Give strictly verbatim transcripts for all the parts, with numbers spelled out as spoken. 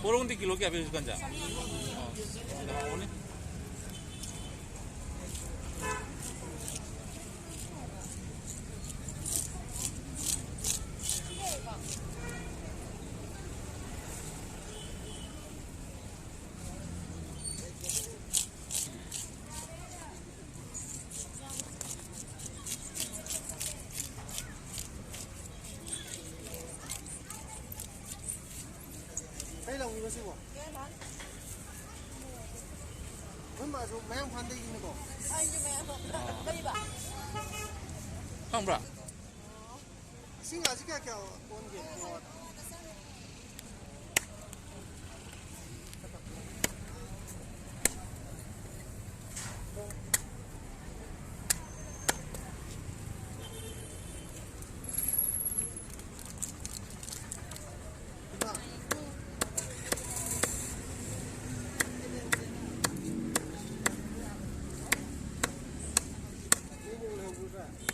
ꯄꯣꯔꯣꯡꯗꯤ kilo ꯀꯌꯥ ꯄꯤ ꯍꯧꯖꯤꯛꯀꯥꯟꯁꯦ? ꯑꯣ, ꯌꯥꯝ ꯍꯥꯎꯕꯅꯤ꯫ ꯀꯩ ꯂꯧꯔꯤꯕ ꯁꯤꯕꯣ? ꯑꯩꯈꯣꯏ ꯃꯥꯁꯨ ꯃꯌꯥꯡ ꯏꯝꯐꯥꯜꯗꯒꯤꯅꯤꯀꯣ꯫ ꯑꯩꯁꯨ ꯃꯌꯥꯡ ꯏꯝꯐꯥꯜ꯫ ꯀꯔꯤꯕ? ꯈꯪꯕ꯭ꯔꯥ? ꯏꯁꯤꯡ ꯉꯥꯁꯤ ꯀꯌꯥ ꯀꯌꯥ ꯑꯣꯟꯒꯦ?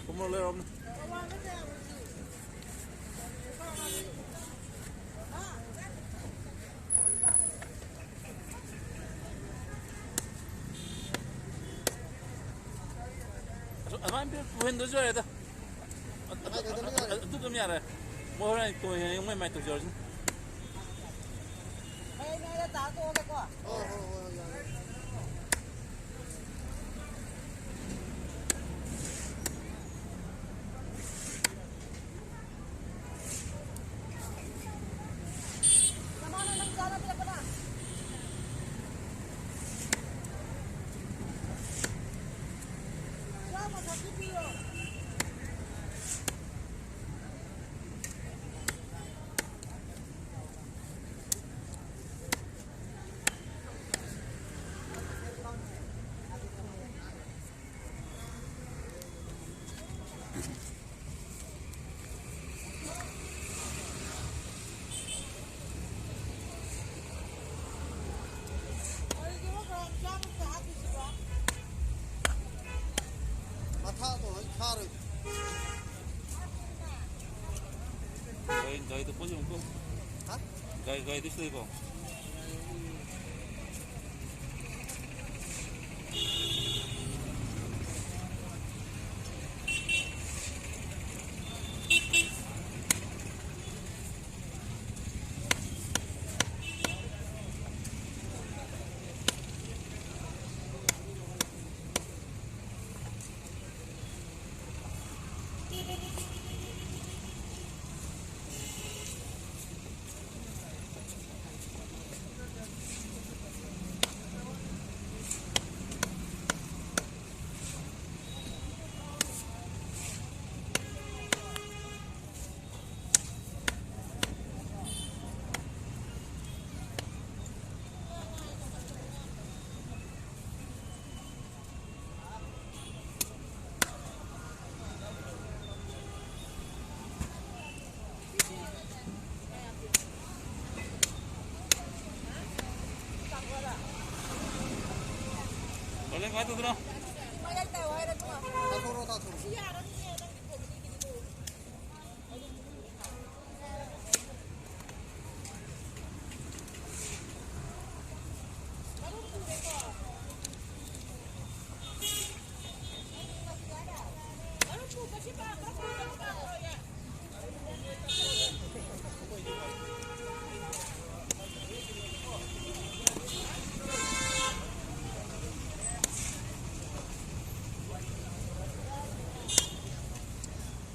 ꯀꯨꯝꯃ ꯂꯩꯔꯝꯅꯤ꯫ ꯑꯗꯨꯃꯥꯏꯅ ꯄꯨꯍꯟꯗ꯭ꯔꯁꯨ ꯌꯥꯔꯦꯗ꯫ ꯑꯗꯨ ꯑꯗꯨꯝ ꯌꯥꯔꯦ꯫ ꯃꯣꯏ ꯍꯣꯔꯦꯟ ꯇꯣꯏꯅ ꯃꯣꯏ ꯃꯥꯏ ꯇꯧꯖꯔꯁꯅꯤ꯫ ꯍꯣꯏ, ꯍꯣꯏ, ꯍꯣꯏ, ꯌꯥꯔꯦ꯫ ꯃꯊꯥꯗꯣ ꯍꯣꯏ ꯊꯥꯔꯣꯏ꯫ ꯒꯥꯔꯤ, ꯒꯥꯔꯤꯗꯣ ꯄꯣꯠ ꯌꯣꯟꯀꯣ꯫ ꯍꯥ? ꯒꯥꯔꯤ, ꯒꯥꯔꯤꯗꯨ ꯁꯤꯗꯩꯀꯣ꯫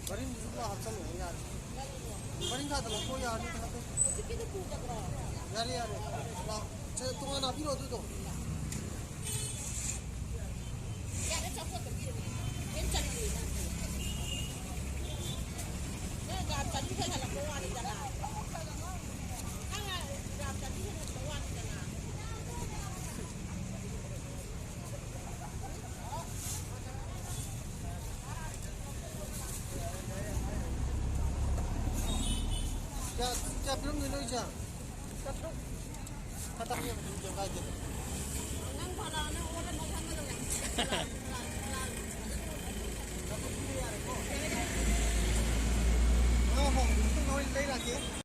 ꯃꯔꯤꯟꯗꯨꯁꯨ ꯄꯨꯔꯥ ꯍꯥꯞꯆꯜꯂꯣ, ꯌꯥꯔꯦ꯫ ꯃꯔꯤꯟ ꯈꯥꯗ ꯂꯧꯊꯣꯛ ꯌꯥꯔꯅꯤ, ꯍꯥꯞꯄꯦ꯫ ꯌꯥꯔꯦ, ꯌꯥꯔꯦ꯫ ꯂꯥꯎ꯫ ꯁꯦ, ꯇꯣꯉꯥꯟꯅ ꯍꯥꯞꯄꯤꯔꯣ ꯑꯗꯨꯗꯣ꯫ ꯀꯌꯥ, ꯀꯌꯥ ꯄꯤꯔꯝꯗꯣꯏꯅꯣ, ꯏꯆꯦ? ꯆꯥꯇ꯭ꯔꯨꯛ꯫ ꯈꯔ ꯇꯥꯕꯤꯌꯣ, ꯑꯗꯨꯝ ꯀꯩꯝ ꯀꯥꯏꯗꯦ꯫ ꯉꯥ ꯍꯣꯡꯕꯗꯨꯁꯨ ꯂꯣꯏ ꯂꯩꯔꯛꯀꯦ꯫